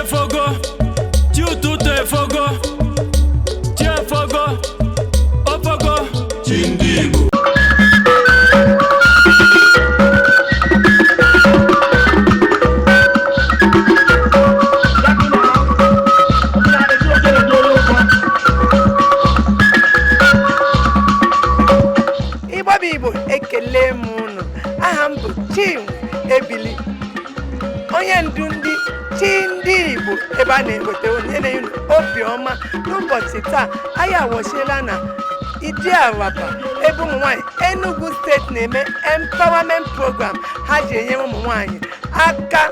Efogo, chi ụtụtụ efogo, chi efogo, ofogo. Chi ndị Igbo. Igbo bụ Igbo, ekele m unu. Aha m bụ Chinwe Ebili, onye ndu ndị Chi ndị Igbo, ebe a na-eweta onye na-enye unu obiọma. N'ụbọchị taa, anyị awọchiela na Idi-Araba, ebe ụmụ nwanyị Enugu Steeti na-eme empowerment program ha ji enyere ụmụ nwanyị aka.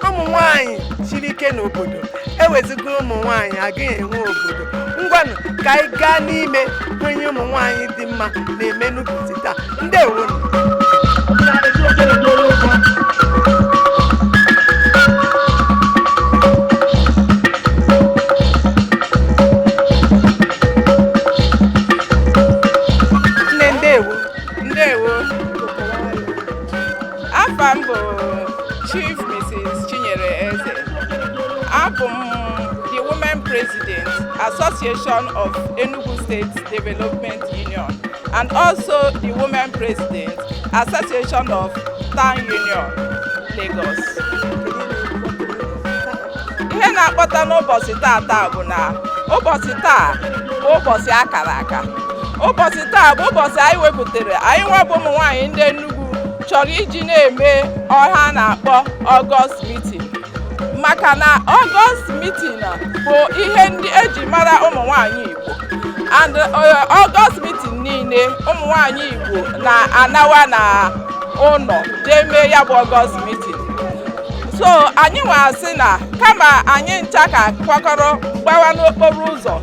Ụmụ nwanyị siri ike n'obodo, eweziga ụmụ nwanyị agaghị enwe obodo. Ngwanụ, ka anyị gaa n'ime onye ụmụ nwanyị dị mma na-eme n'ụbọchị taa. Ndewonu. Nne, ndewo. Ndewo. Afa m bụ Chief Mrs. Chinyere Eze. Abụ m the Women President, Association of Enugu State Development Union, and also the Women President, Association of Town Union, Lagos. Ihe na-akpọta n'ụbọchị taa bụ na ụbọchị taa bụ ụbọchị akara aka. Ụbọchị taa bụ ụbọchị anyị wepụtara, anyị nwa bụ ụmụ nwaanyị ndị Enugu chọrọ iji na-eme ọha a na-akpọ August meeting, maka na August meeting bụ ihe ndị eji mara ụmụ nwaanyị Igbo, and August meeting niile, ụmụ nwaanyị Igbo na-anawa na ụlọ jee mee ya bụ August meeting. So anyị nwa sị na kama anyị ncha ka kwakọrọ gbawa n'okporo ụzọ,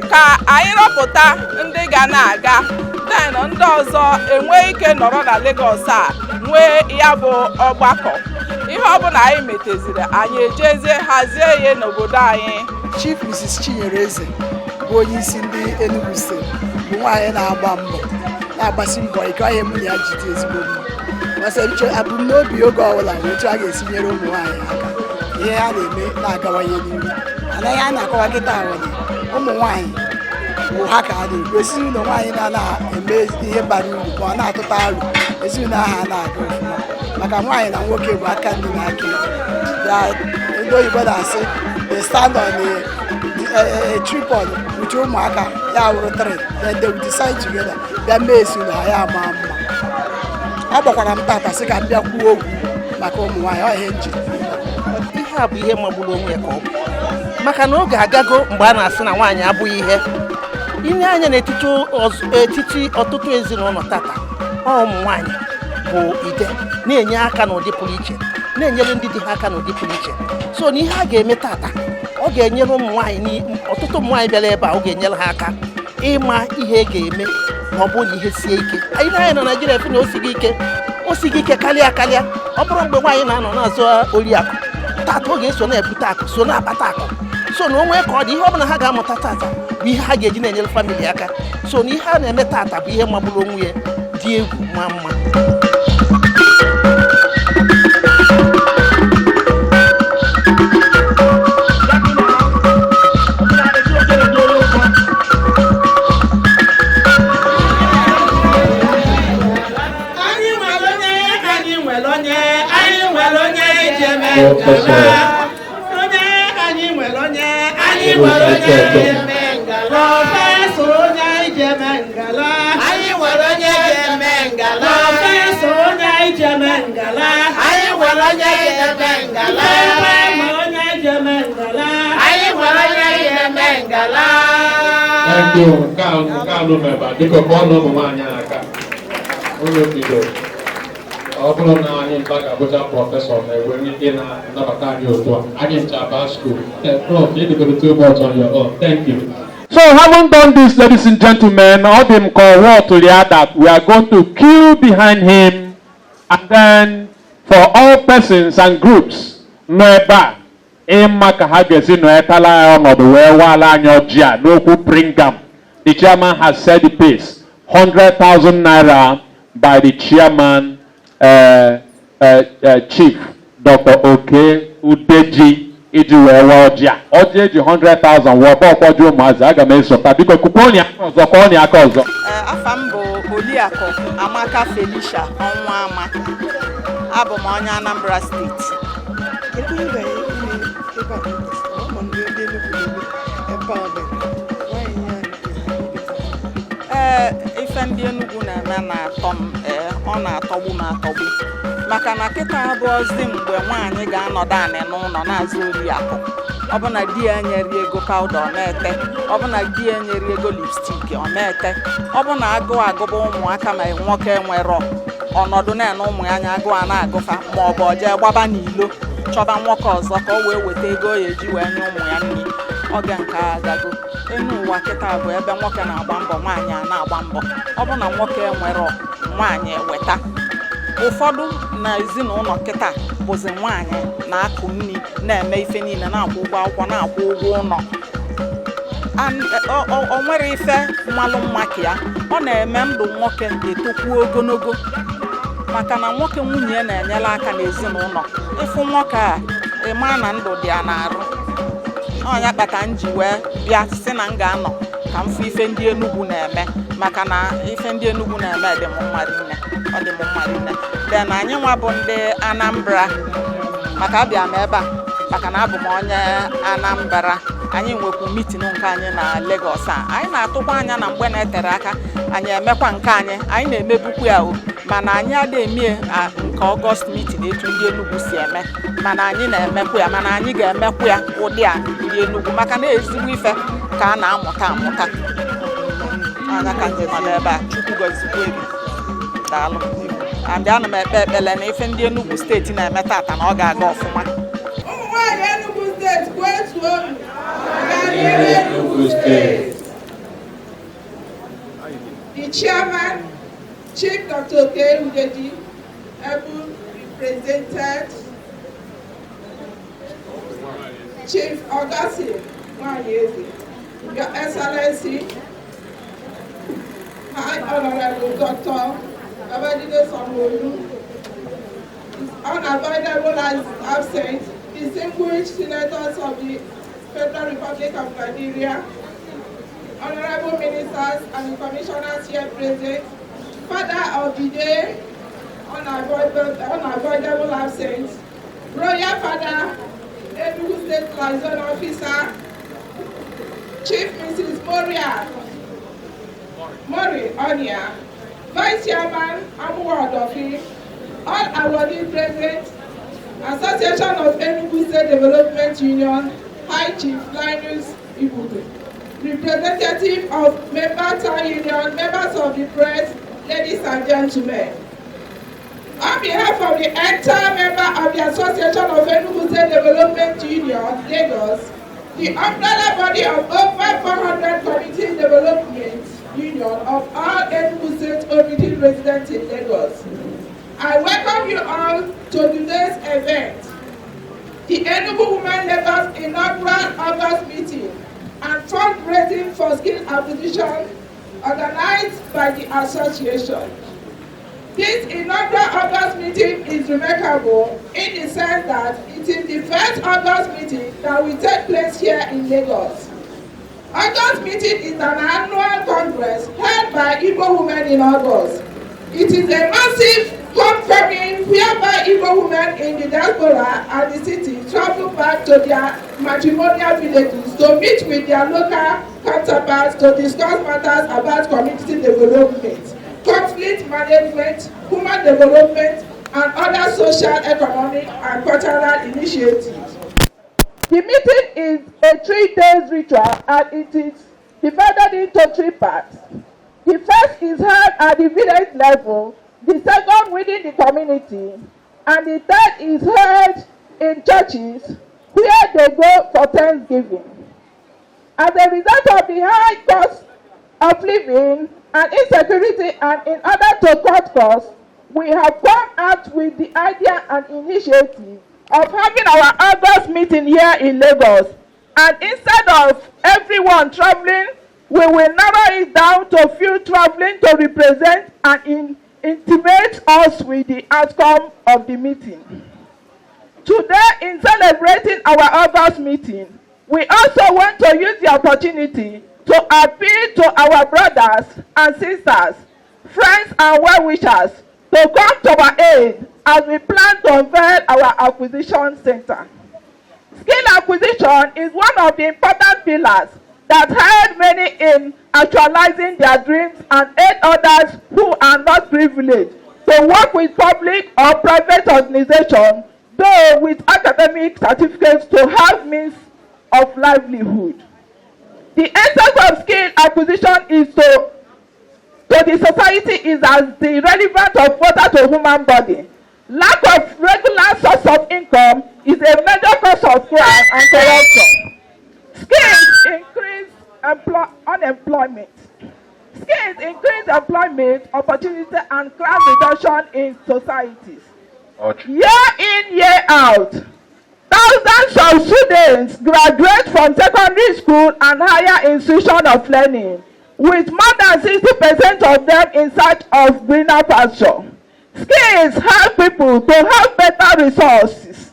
ka anyị rọpụta ndị ga na-aga, then ndị ọzọ enwee ike nọrọ na Lagos a nwee ya bụ ọgbakọ. Ihe ọbụla anyị meteziri, anyị ejezie hazie ya n'obodo anyị. Chief Mrs. Chinyere Eze bụ onye isi ndị Enugu Steeti, bụ nwaanyị na-agba mbọ, na-agbasi mbọ ike. Ọhịa mụ na ya ji dị ezigbo mma. Masịrị abumnobi oge ọbụla bụ otu a ga-esi nyere ụmụ nwaanyị aka, ihe ha na-eme na-agawanye n'ihu. Anaghị a na-akọwa kịta ahụ na ụmụ nwaanyị bụ ha ka a na-ekwu. Ezinụlọ nwaanyị na-eme ihe bara uru ma ọ na-atụta aro, ezinụlọ ahụ a na-aga ọfụma, maka nwaanyị na nwoke bụ aka nri na aka ekpe. Ndị oyibo na-asị they stand on a tripod with ụmụaka ya wụrụ three, then they will decide together bịa mee ezinụlọ ha ya ama mma. Ọ gbakwara m tata sị ka m bịa kwuo okwu maka ụmụ nwaanyị. Ọ ihe nji Ihe a bụ ihe magburu onwe ya ka ọ bụ, maka na oge agago mgbe a na-asị na nwaanyị abụghị ihe. Ile anya n'etiti etiti ọtụtụ ezinụlọ tata, ọ ụmụ nwaanyị bụ ide na-enye aka n'ụdị pụrụ iche, na-enyere ndị di ha aka n'ụdị pụrụ iche. So na ihe a ga-eme tata, ọ ga-enyere ụmụ nwaanyị, ọtụtụ ụmụ nwaanyị bịara ebe a, ọ ga-enyere ha aka ịma ihe e ga-eme ma ọ bụrụ na ihe sie ike. Anyị na-anya na Naijiria efu na o sighị ike, o sighị ike karịa karịa. Ọ bụrụ mgbe nwaanyị na-anọ na-azụ oriakụ, tata ọ ga-eso na-ebute akụ, so na-akpata akụ. So na onwe ka ọ dị, ihe ọ bụla ha ga-amụta tata bụ ihe ha ga-eji na-enyere family aka. So na ihe a na-eme tata bụ ihe magburu onwe ya, dị egwu, ma mma. Anyị nwere onye, anyị nwere onye, anyị nwere onye eji eme ngala. Onye anyị nwere, onye anyị nwere, onye eji eme ngala. Professor, onye anyị ji eme ngala. Anyị nwere onye ji eme ngala. Professor, onye anyị ji eme ngala. Anyị nwere onye ji eme ngala. Ekwe ma onye anyị ji eme ngala. Anyị nwere onye ji eme ngala. Thank you. Nke a nụ meba, biko kpọọ na ụmụ nwaanyị aka. Unu bido. Ọ bụrụ na anyị nta ga-abụcha professor na-enwe ike na-anabata anyị otu a. Anyị ncha baa school. Prof, you did too much on your own. Thank you. So having done this, ladies and gentlemen, ọ dị m ka ọwa ọtụrụ that we are going to queue behind him, and then for all persons and groups nọ ebe a, ịma ka ha ga-esi nọ etala ya ọnọdụ wee waala anyị ọjị a n'okwu bring am. The chairman has set the pace, 100,000 naira by the chairman, Chief Dr. Oke Udeji. Iji wee waa ọjị a, ọjị eji 100,000 wee ọba ọkwọji ụmụazị, aga m esota. Biko kụkwa aka ọzọ, kọọ aka ọzọ. Ee, afa m bụ Oliakụ Amaka Felicia Ọnwa Ama. Abụ m onye Anambra Steeti. Kedu ihe ga-eme ebe a n'ụbọchị taa? Ọ ma ndị Enugu na-eme empowerment. Nwaanyị ya? Ee, ife ndị Enugu na-eme na-atọ m, ee, ọ na-atọgbu m atọgbu, maka na kịta abụọzi mgbe nwaanyị ga-anọdụ anị n'ụlọ na-azụ oriakụ. Ọbụna di ya nyere ego powder ọ na-ete, ọbụna di ya nyere ego lipstick ọ na-ete, ọbụna agụụ agụba ụmụaka ma nwoke nwere ọnọdụ na-ene ụmụ ya anya, agụụ a na-agụfa, ma ọ bụ ọ jee gbaba n'ilo chọba nwoke ọzọ ka o wee weta ego ọ ya eji wee nye ụmụ ya nri. Oge nke a agago. Enu ụwa kịta bụ ebe nwoke na-agba mbọ, nwaanyị a na-agba mbọ. Ọ bụ na nwoke nwere, nwaanyị eweta. Ụfọdụ na ezinụlọ kịta bụzi nwaanyị na-akụ nri, na-eme ife niile, na-akwụ ụgwọ akwụkwọ, na-akwụ ụgwọ ụlọ. O nwere ife mmalụ mma ka ya ọ na-eme ndụ nwoke etokwuo ogologo, maka na nwoke nwunye ya na-enyere aka n'ezinụlọ, ịfụ nwoke a, ịma na ndụ dị ya n'arụ. Ọnya kpata m ji wee bịa si na m ga-anọ ka m fụ ife ndị Enugu na-eme, maka na ife ndị Enugu na-eme dị m mma rinne, ọ dị m mma rinne. Then anyị nwa bụ ndị Anambra, maka abịa m ebe a maka na abụ m onye Anambra. Anyị nwekwu meeting nke anyị na Lagos a. Anyị na-atụkwa anya na mgbe na-etere aka anyị emekwa nke anyị. Anyị na-emebukwu ya o, mana anyị adịghị emie nke August meeting etu ndị Enugu si eme, mana anyị na-emekwu ya, mana anyị ga-emekwu ya ụdị a ndị Enugu, maka na ezigbo ife ka a na-amụta amụta anya ka njem nọ n'ebe a. Chukwu gọzikwa gị, daalụ. And ana m ekpe ekpele na ife ndị Enugu Steeti na-eme tata na ọ ga-aga ọfụma. Ụmụ nwanyị Enugu Steeti, kwezuonu! Enugu Steeti. The chairman, Chief Dr. Oke Udeji, Ebu represented Chief Augustine Nwanyieze, Your Excellency, High Honorable Dr. Babajide Sanwo-Olu, is unavoidable as absent, distinguished senators of the Federal Republic of Nigeria, honorable ministers and commissioners here present, father of the day, unavoidable absent, royal father, Enugu State Liaison Officer, Chief Mrs. Moria Mori Onia, Vice Chairman Amuwa Odofi, all awardee present, Association of Enugu State Development Union, High Chief Linus Ibudu, representative of Member Town Union, members of the press, ladies and gentlemen. On behalf of the entire member of the Association of Enugu State Development Union, Lagos, the umbrella body of over 400 community development union of all Enugu State origin residents in Lagos, I welcome you all to today's event, the Enugu Women Lagos inaugural August meeting and fundraising for skill acquisition organized by the association. This inaugural August meeting is remarkable in the sense that it is the first August meeting that will take place here in Lagos. August meeting is an annual congress held by Igbo women in August. It is a massive homecoming whereby Igbo women in the diaspora and the city travel back to their matrimonial villages to meet with their local counterparts to discuss matters about community development, conflict management, human development, and other social, economic, and cultural initiatives. The meeting is a 3-day ritual and it is divided into three parts. The first is held at the village level, the second within the community, and the third is held in churches where they go for Thanksgiving. As a result of the high cost of living and insecurity, and in order to cut costs, we have come out with the idea and initiative of having our August meeting here in Lagos. And instead of everyone traveling, we will narrow it down to few traveling to represent and intimate us with the outcome of the meeting. Today, in celebrating our August meeting, we also want to use the opportunity to appeal to our brothers and sisters, friends and well-wishers to come to our aid as we plan to unveil our acquisition center. Skill acquisition is one of the important pillars that help many in actualizing their dreams and aid others who are not privileged to work with public or private organizations, though with academic certificates, to have means of livelihood. The essence of skill acquisition is to the society is as the relevant of water to human body. Lack of regular source of income is a major cause of crime and corruption. Skills increase unemployment. Skills increase employment opportunity and crime reduction in societies. Year in, year out, thousands of students graduate from secondary school and higher institution of learning, with more than 60% of them in search of greener pasture. Skills help people to have better resources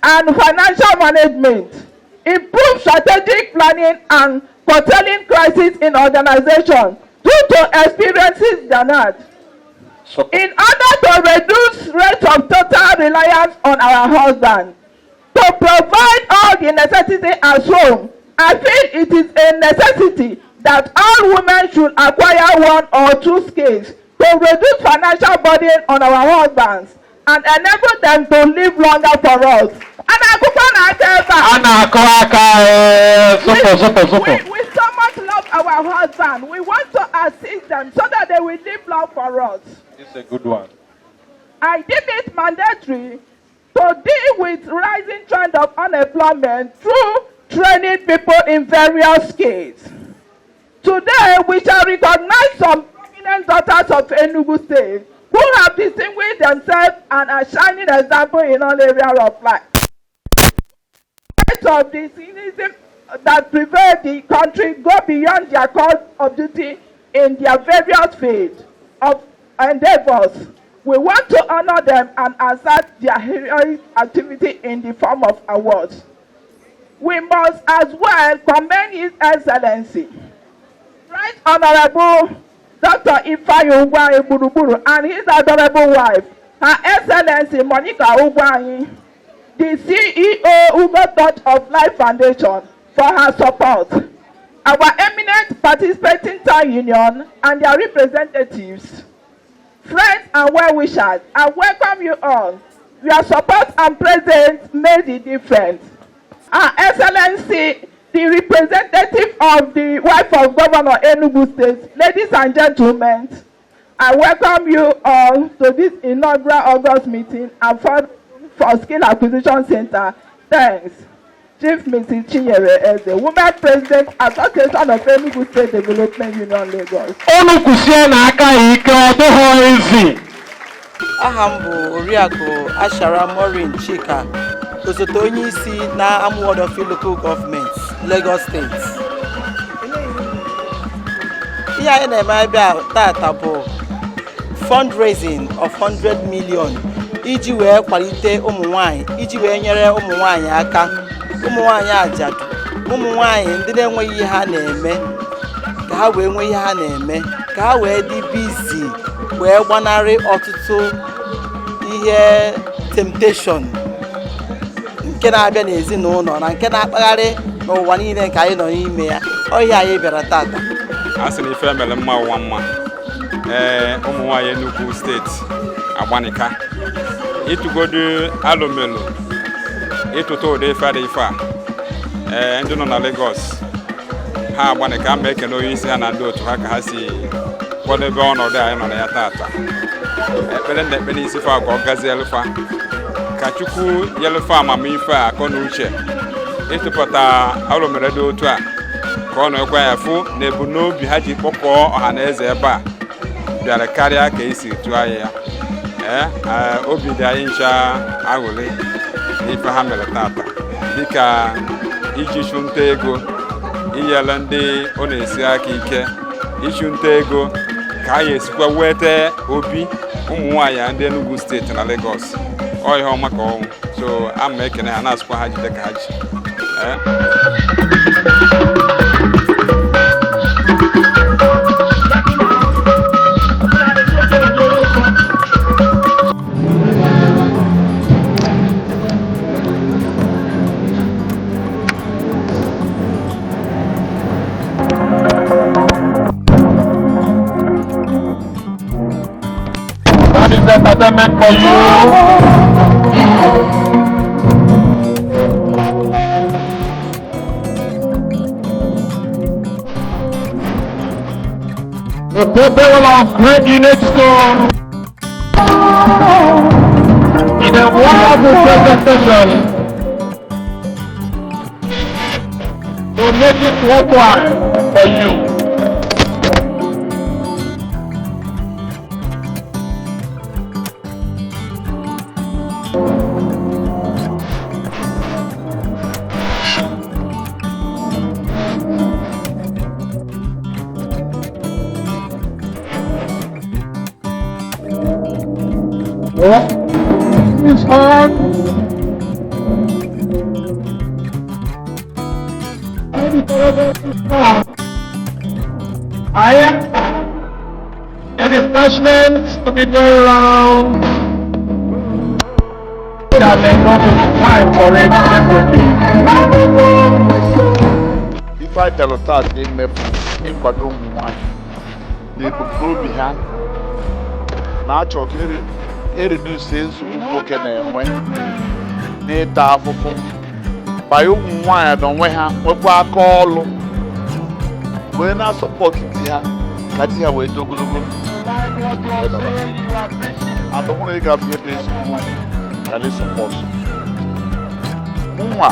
and financial management, improve strategic planning and curtailing crisis in organization due to experiences garnered. In order to reduce rate of total reliance on our husband, to provide all the necessities at home, I feel it is a necessity that all women should acquire one or two skills to reduce financial burden on our husbands and enable them to live longer for us. A na-akụkwa n'aka ebe a. A na-akụ aka ee, sụpụ sụpụ sụpụ. We so much love our husband. We want to assist them so that they will live long for us. It's a good one. I deem it mandatory to deal with rising trend of unemployment through training people in various skills. Today, we shall recognize some prominent daughters of Enugu State who have distinguished themselves and are shining example in all areas of life. Of the cynicism that prevail the country go beyond their call of duty in their various fields of endeavors. We want to honor them and assert their heroic activity in the form of awards. We must as well commend His Excellency, Right Honorable Dr. Ifeanyi Ugwuanyi Gburugburu, and his adorable wife, Her Excellency Monica Ugwuanyi, the CEO Ugo Touch of Life Foundation, for her support. Our eminent participating town union and their representatives, friends and well-wishers, I welcome you all. Your support and presence made the difference. Her Excellency, the representative of the wife of Governor Enugu State, ladies and gentlemen, I welcome you all to this inaugural August meeting and for Skill Acquisition Center. Thanks. Chief Mrs. Chinyere Eze, Women President, Association of Enugu State Development Union, Lagos. Unu kwụsie n'aka ya ike, ọ dịghị ezi. Aha m bụ Oriakụ Ashara Maureen Chika, osote onye isi na Amuwo-Odofin Local Government, Lagos State. Ihe anyị na-eme ebe a tata bụ fundraising of 100 million iji wee kwalite ụmụ nwanyị, iji wee nyere ụmụ nwanyị aka, ụmụ nwanyị ajadu, ụmụ nwanyị ndị na-enweghị ihe ha na-eme, ka ha wee nwee ihe ha na-eme, ka ha wee dị busy, wee gbanarị ọtụtụ ihe temptation nke na-abịa n'ezinụlọ na nke na-akpagharị n'ụwa niile nke anyị nọ n'ime ya. Ọ ihe anyị bịara tata. A sị na ife emere mma ụwa mma. Ee, ụmụ nwaanyị Enugu Steeti agbanika ịtụgodu alụmelu ịtụta ụdị ife dị ife a. Ee, ndị nọ na Lagos ha agbanika ama ekene onye isi ha na ndị otu ha ka ha si kwadebe ọnọdụ anyị nọ na ya tata. Ekpere na ekpe n'isi fa ka ọ gazielu fa, ka Chukwu nyelufa amamife a, akọ na uche ịtụpụta alụmere dị otu a, ka ọ nọkwa ya fụ na ebumnobi ha ji kpọkọọ ọha na eze ebe a bịara karịa ka esi tụọ anya ya. Ee, obi dị anyị ncha aghụlị n'ife ha mere tata, dịka iji chụnta ego inyere ndị ọ na-esi aka ike, ịchụnta ego ka a ga-esikwa weta obi ụmụ nwaanyị ndị Enugu Steeti na Lagos. Ọ ihe ọma ka ọnwụ so. So ama ekene ha, na-asịkwa ha jide ka ha ji. Ee. That is entertainment for you. The people of Great UNESCO in a wonderful presentation to make it worthwhile for you. What is on? I am a refreshment to be going round. There may not be time for it separately. Ife anyị bịara taa dị ime bụ ịkwado ụmụ nwanyị na ebumnobi ha na-achọ ka ereduce nsogbu nwoke na-enwe n'ịta afụfụ banye ụmụ nwaanyị n'onwe ha, nwekwa aka ọlụ wee na-asọpọtụ di ha ka di ha wee dị ogologo atọkwụrụ ịgafe ebe ezigbo ka na sọpọtụ mụnwa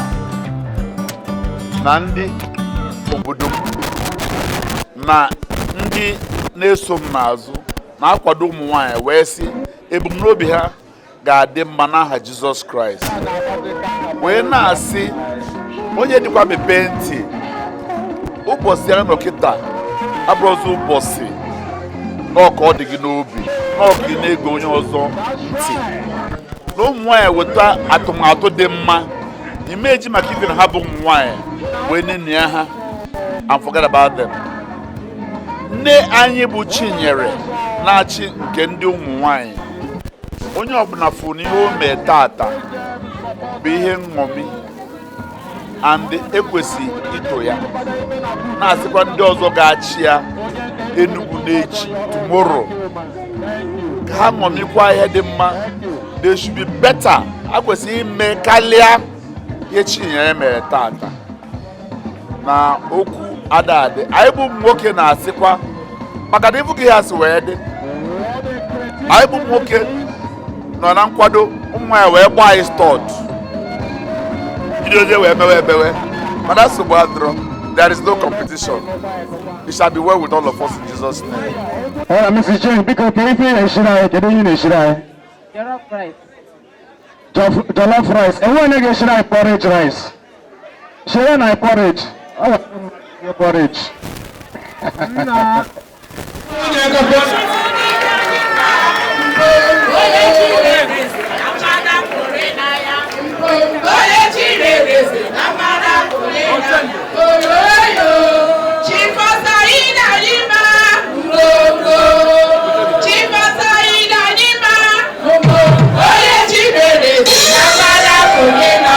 na ndị obodo m na ndị na-eso m n'azụ na-akwado ụmụ nwanyị wee sị ebumnobi ha ga-adị mma n'aha Jizọs Kraịst, wee na-asị onye dịkwa mepee ntị. Ụbọchị ya nọ kịta abụrụzi ụbọchị n'ọka ọ dị gị n'obi n'ọka ị na-ege onye ọzọ ntị na ụmụ nwanyị weta atụmatụ dị mma imeji maka ife na ha bụ ụmụ nwanyị wee nene ha and forget about them. Nne anyị bụ Chinyere na-achị nke ndị ụmụ nwanyị, onye ọbụla fụ na ihe o mee tata bụ ihe nṅomi and ekwesị ito ya, na-asịkwa ndị ọzọ ga-achị ya Enugu n'echi tomorrow ka ha ṅomikwa ihe dị mma. They should be better. A kwesịrị ime karịa ihe Chinyere mere tata. Na okwu adadị anyị bụ ụmụ nwoke na-asịkwa maka na ịfụ ka ihe a si wee dị, anyị bụ ụmụ nwoke nọ na nkwado ụmụ nwaanyị wee gbaa anyị stọd bidozie wee mewe emewe, mana nsogbu adịrọ. There is no competition. It shall be well with all of us in Jesus' name. All right, Mrs. Jane, biko kedu ife ị na-eshiri anyị? Kedu ihe ị na-eshiri anyị? Jollof rice. Jollof rice. Enwe onye ga-eshiri anyị porridge rice? Share na porridge. Ọ bụ porridge. Onye chirereze na mara pụrụ na oyoyo chifọsa ịdanyịma ngongo chifọsa ịdanyịma ngongo onye chirereze na mara pụrụ na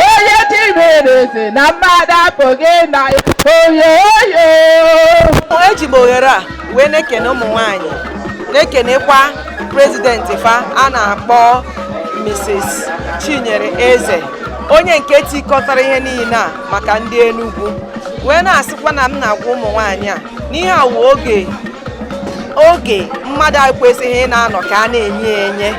onye chirereze na mara pụrụ na oyoyo. Eji m ohere a wee na-ekene ụmụ nwanyị, na-ekenekwa prezidenti fa a na-akpọ Mrs. Chinyere Eze, onye nke tikọtara ihe niile a maka ndị Enugu, wee na-asịkwa na m na-agwa ụmụ nwaanyị a n'ihe a wụ oge oge mmadụ ekwesịghị ị na-anọ ka a na-enye ya enye.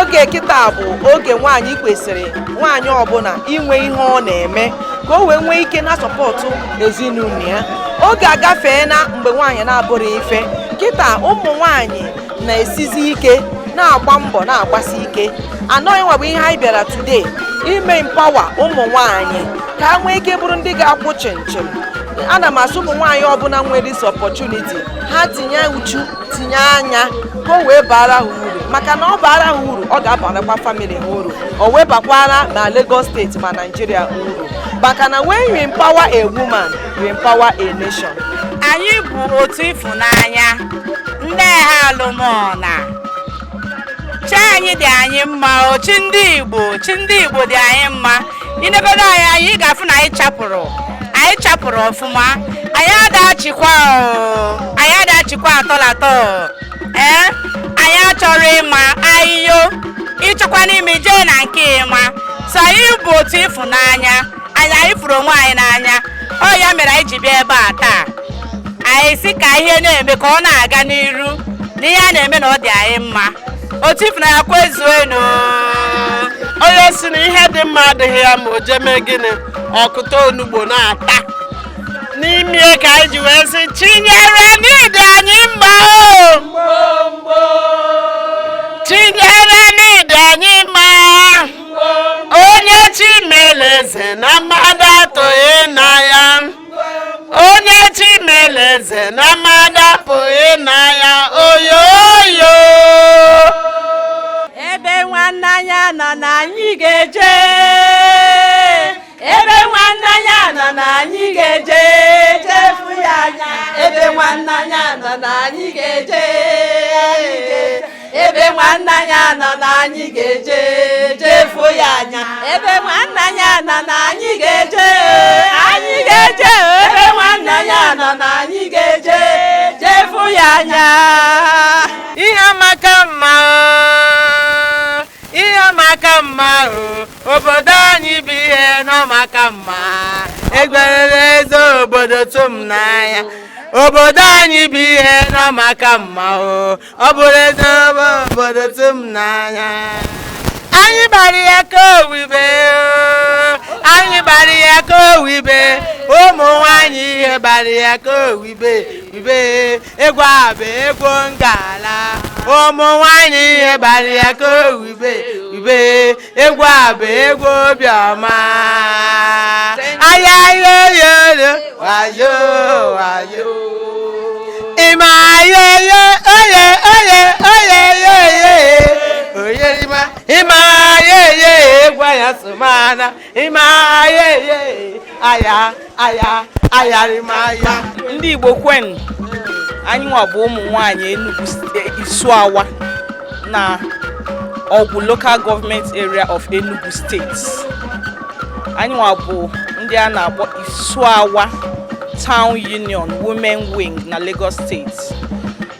Oge kịta bụ oge nwaanyị kwesịrị, nwaanyị ọbụla inwe ihe ọ na-eme ka o wee nwee ike na sọpọtụ ezinụlọ ya. Oge agafeela mgbe nwaanyị na-abụrụ ife. Kịta ụmụ nwaanyị na-esizi ike, na-agba mbọ, na-agbasi ike. Anọghị nwa bụ ihe anyị bịara today ime mpawa ụmụ nwaanyị ka ha nwee ike bụrụ ndị ga-akwụ chịmchịm. Ana m asị ụmụ nwaanyị ọbụla nwere this opportunity, ha tinye uchu, tinye anya ka o wee baara ha uru. Maka na ọ bara ha uru, ọ ga-abarakwa family ha uru, o webakwara na Lagos Steeti ma Nigeria uru, maka na when you empower a woman, you empower a nation. Anyị bụ otu ịfụnanya ndị ha alụmọna. Chi anyị dị anyị mma o, chi ndị Igbo, chi ndị Igbo dị anyị mma. Inegodo anyị anyị, ị ga-afụ na anyị chapụrụ, anyị chapụrụ ọfụma. Anyị adachikwa o, anyị adachikwa atọlatọ. Ee, anyị achọrọ ịma ahịhịa ịchọkwa n'ime jee na nke ịma. So anyị bụ otu ịfụnanya, anyị fụrụ onwe anyị n'anya. Ọ ya mere anyị ji bịa ebe a taa. Anyị si ka ihe na-eme ka ọ na-aga n'iru na ihe a na-eme na ọ dị anyị mma. Otu ịfụnanya kwezuenu. Onye si na ihe dị mma adịghị ya ma o jee mee gịnị? Ọkụta onugbo na-ata n'ime ka anyị ji wee sị Chinyere n'ịdị anyị mma o, Chinyere n'ịdị anyị mma. Onye chi mere eze na mmadụ atụghị na ya, onye chi mere eze na mmadụ apụghị na ya, oyoyo. Ebe nwanne anya nọ na anyị ga-eje, ebe nwanne anya nọ na anyị ga-eje chefu ya anya. Ebe nwanne anya nọ na anyị ga-eje, ebe nwanne anya nọ na anyị ga-eje chefu ya anya. Ebe nwanne anya nọ na anyị ga-eje, anyị ga-eje. Ebe nwanne anya nọ na anyị ga-eje chefu ya anya. Ihe maka mma o, ihe maka mma o, obodo anyị bụ ihe nọ maka mma. Egwerere eze obodo tụm n'anya. Obodo anyị bụ ihe nọ maka mma o, ọ bụrụ eze obodo tụm n'anya. Anyị gbara ya ka owibe o, anyị gbara ya ka owibe. Ụmụ nwanyị ihe gbara ya ka owibe wibe. Egwu a bụ egwu ngala. Ụmụ nwanyị ihe gbara ya ka owibe wibe. Egwu a bụ egwu obiọma. Ayayoyoyo wayo wayo, ịma ayoyo oye oye oye oye oyerima, ịma ayeye egwu anya sụmana, ịma ayeye aya aya ayarima ya. Ndị Igbo kwen, anyị nwa bụ ụmụ nwanyị Enugu Isuawa na Ọgwụ Local Government Area of Enugu State. Anyị nwa bụ ndị a na-akpọ Isuawa Town Union Women Wing na Lagos State.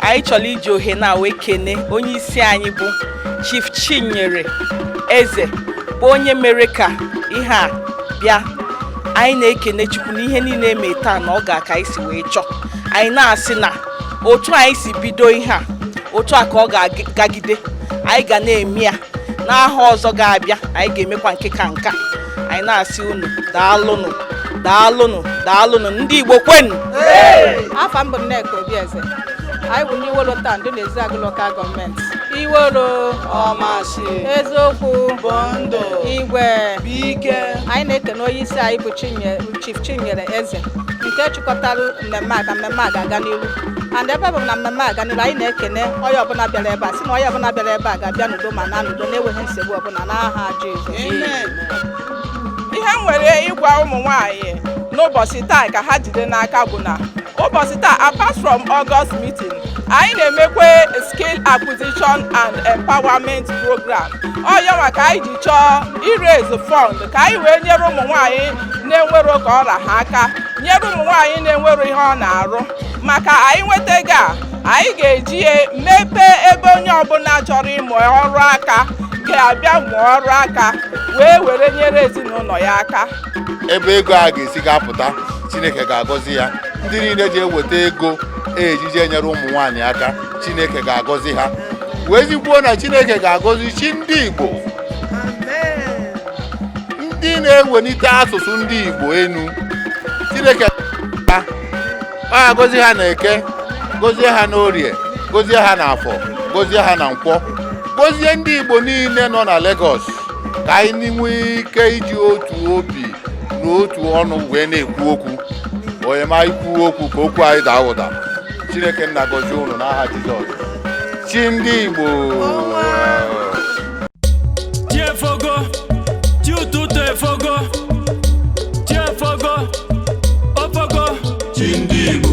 Anyị chọrọ iji ohe na wee kene onye isi anyị bụ Chief Chinyere Eze, bụ onye mere ka ihe a bịa. Anyị na-ekene Chukwu na ihe niile eme taa na ọ ga-aka anyị si wee chọọ. Anyị na-asị na otu anyị si bido ihe a, otu a ka ọ ga-agagide. Anyị ga na-eme ya n'aha ọzọ ga-abịa, anyị ga-emekwa nke ka nka. Anyị na-asị unu daalụnụ, daalụnụ, daalụnụ. Ndị Igbo kwenu. Afa m bụ Nneka Obieze. Anyị bụ ndị Iwolo Town dị n'Ezeagụ Local Government. Iwolo ọmashi, eziokwu bụ ndụ, igwe ike. Anyị na-ekene onye isi anyị bụ Chief Chinyere Eze nke chịkọtara mmemme a ka mmemme a ga-aga n'ihu. And ebe bụ na mmemme a ga n'ihu, anyị na-ekene onye ọbụla bịara ebe a, sị na onye ọbụla bịara ebe a ga-abịa n'udo ma na n'udo, na-enweghị nsogbu ọbụla, n'aha Jizọs. Ihe m nwere ịgwa ụmụ nwanyị n'ụbọchị taa ka ha jide n'aka bụ na ụbọchị taa, apart from August meeting, anyị na-emekwe skill acquisition and empowerment program. Ọ ya nwa ka anyị ji chọọ iraise fund ka anyị wee nyere ụmụ nwanyị na-enwero ka ọra ha aka, nyere ụmụ nwanyị na-enwero ihe ọ na-arụ. Maka anyị nweta ego a, anyị ga-eji ya mepee ebe onye ọbụla chọrọ ịmụ ọrụ aka ga-abịa mụọ ọrụ aka wee were nyere ezinụlọ ya aka. Ebe ego a ga-esi ga-apụta, Chineke ga-agọzi ya. Ndị niile ji eweta ego ejije nyere ụmụ nwaanyị aka, Chineke ga-agọzi ha, wee zikwuo na Chineke ga-agọzi chi ndị Igbo, ndị na-ewelite asụsụ ndị Igbo enu. Chineke ha ọ ga-agọzi ha na Eke, gọzie ha n'Orie, gọzie ha n'Afọ, gọzie ha na Nkwọ, gọzie ndị Igbo niile nọ na Lagos, ka anyị nwee ike iji otu obi na otu ọnụ wee na-ekwu okwu. Onye ma ikwu okwu ka okwu anyị daa ụda. Chineke nna gọzie unu n'aha Jizọs. Chi ndị Igbo. Chi efogo, chi ụtụtụ efogo, chi efogo, ofogo. Chi ndị Igbo.